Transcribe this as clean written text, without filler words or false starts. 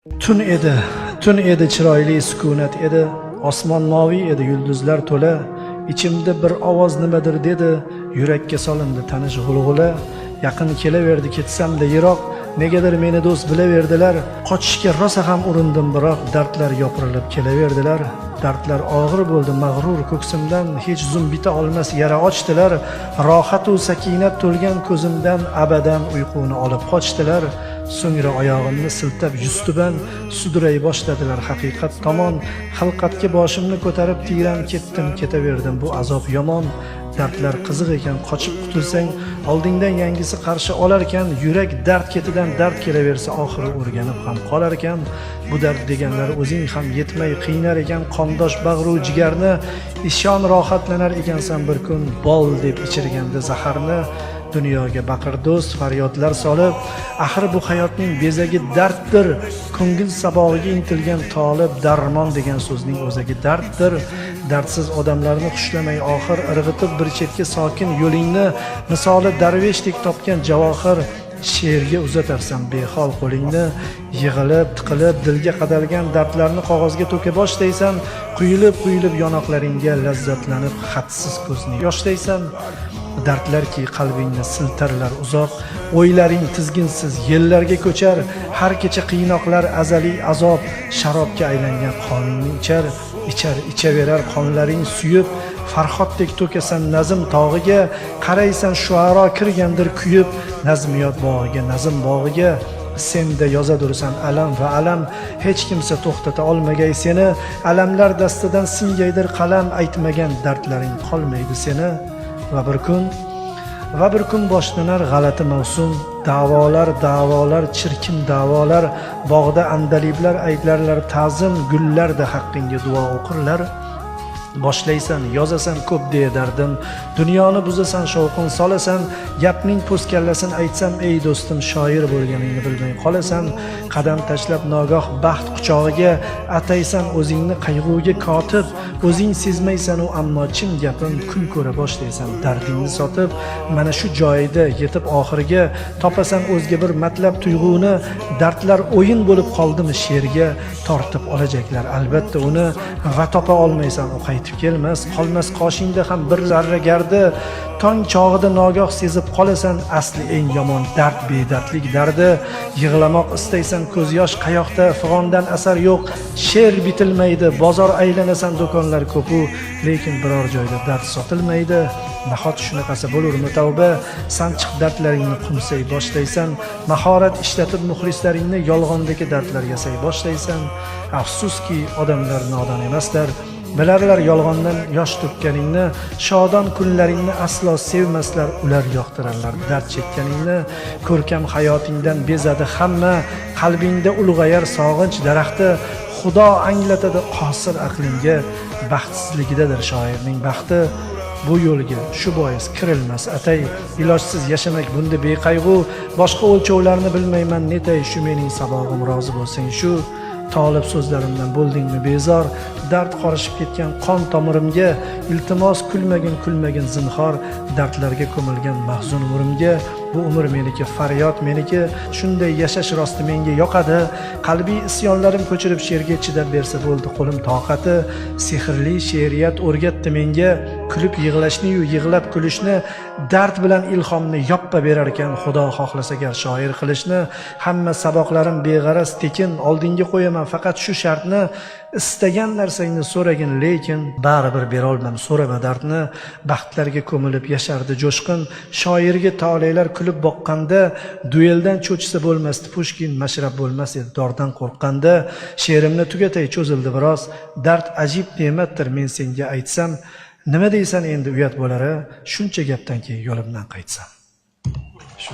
Tun edi, tun edi, chiroyli sukunat edi. Osmon moviy edi, yulduzlar to'la. Ichimda bir ovoz nimadir dedi. Yurakka solindi tanish g'ulg'ula. Yaqin kelaverdi, ketsam-da yiroq. Negadir meni do'st bilaverdilar. Qochishga rosa ham urindim, biroq dardlar yopirilib kelaverdilar. Dardlar og'ir bo'ldi mag'rur ko'ksimdan, hech zum bita olmas yara ochdilar. Rohatu sakinat to'lgan ko'zimdan abadan uyquni olib qochdilar. So'ngra oyog'imni siltab yuztuban sudray boshladilar haqiqat tomon. Xilqatga boshimni ko'tarib tiyran ketdim, ketaverdim, bu azob yomon. Dardlar qiziq ekan, qochib qutulsang oldingdan yangisi qarshi olarkan. Yurak dard ketidan dard kelaversa oxiri o'rganib ham qolarkan. Bu dard deganlari o'zing ham yetmay qiynar ekan qondosh bag'ru jigarni. Ishon, rohatlanar ekansan bir kun bol deb ichirganda zaharni. Dunyoga baqir do'st faryodlar solib, axir bu hayotning bezagi darddir. Ko'ngil sabog'iga intilgan tolib, darmon degan so'zning o'zagi darddir. Dardsiz odamlarni xushlamay oxir, irg'itib bir chetga sokin yo'lingni. Misoli darveshdek topgan javohir, she'rga uzatarsan behol qo'lingni. Yig'ilib tiqilib dilga qadalgan dardlarni qog'ozga to'ka boshlaysan. Quyilib quyilib yonoqlaringga lazzatlanib hadsiz ko'zni yoshlaysan. Dardlarki qalbingni siltarlar uzoq, o'ylaring tizginsiz yellarga ko'char. Har kecha qiynoqlar azaliy azob, sharobga aylangan qoningni ichar, ichar ichaverar qonlaring suyib. Farhoddek to'kasan nazm tog'iga, qaraysan shuaro kirgandir kuyib nazmiyot bog'iga, nazm bog'iga. Senda yozadursan alam va alam, hech kimsa to'xtata olmagay seni. Alamlar dastidan singaydir qalam, aytmagan dardlaring qolmaydi seni. Va bir kun, va bir kun boshlanar g'alati mavsum. Da'volar, da'volar, chirkin da'volar. Bog'da andaliblar aytlarlar ta'zim, gullarda haqqingga duo o'qirlar. Boshlaysan, yozasan ko'p deya dardim, dunyoni buzasan, shovqin solasan. Gapning po'stkallasini aytsam, ey do'stim, shoir bo'lganingni bilmay qolasan. Qadam tashlab nogoh baxt quchog'iga, ataysan o'zingni qayg'uga kotib. O'zing sezmaysan u, ammo chin gapim, kun ko'ra boshlaysan dardingni sotib. Mana shu joyida yetib oxiriga, topasan o'zga bir matlab tuyg'uni. Dardlar o'yin bo'lib qoldimi she'rga, tortib olajaklar albatta uni. Va topa olmaysan, u qaytib kelmas, qolmas qoshingda ham bir zarra gardi. Tong chog'ida nogoh sezib qolasan, asli eng yomon dard bedardlik dardi. Yig'lamoq istaysan, ko'z yosh qayoqda, fig'ondan asar yo'q, she'r bitilmaydi. Bozor aylanasan, do'konlar ko'pu, lekin biror joyda dard sotilmaydi. Nahot shunaqasi bo'lurmi, tavba? Sanchiq dardlaringni qumsay boshlaysan, mahorat ishlatib muxlislaringni yolg'ondagi dardlar yasay boshlaysan. Afsuski, odamlar nodon emaslar, bilarlar yolg'ondan yosh to'kkaningni. Shodon kunlaringni aslo sevmaslar, ular yoqtirarlar dard chekkaningni. Ko'rkam hayotingdan bezadi hamma, qalbingda ulg'ayar sog'inch daraxti. Xudo anglatadi qosir aqlingga, baxtsizligidadir shoirning baxti. Bu yo'lga shu bois kirilmas atay, ilojsiz yashamak bunda beqayg'u. Boshqa o'lchovlarni bilmayman netay, shu mening sabog'im, rozi bo'lsang shu. Tolib so'zlarimdan bo'ldingmi bezor? Dard qorishib ketgan qon tomirimga. Iltimos, kulmagin, kulmagin zinhor dardlarga ko'milgan mahzun umrimga. Bu umr meniki, faryod meniki, shunday yashash rosti menga yoqadi. Qalbiy isyonlarim ko'chirib she'rga, chidab bersa bo'ldi qo'lim toqati. Sehrli she'riyat o'rgatdi menga kulib yig'lashni-yu yig'lab kulishni. Dard bilan ilhomni yoppa berar ekan Xudo xohlasa gar shoir qilishni. Hamma saboqlarim beg'araz tekin, oldinga qo'yaman faqat shu shartni: istagan narsangni so'ragin, lekin baribir berolmam, so'rama dardni. Baxtlarga ko'milib yashardi jo'shqin, shoirga tolelar kulib boqqanda. Dueldan cho'chisa bo'lmasdi Pushkin, Mashrab bo'lmas edi dordan qo'rqqanda. She'rimni tugatay, cho'zildi biroz. Dard ajib ne'matdir, men senga aytsam. Nima deysan endi, uyat bo'lar a, shuncha gapdan keyin yo'limdan qaytsam. Shu.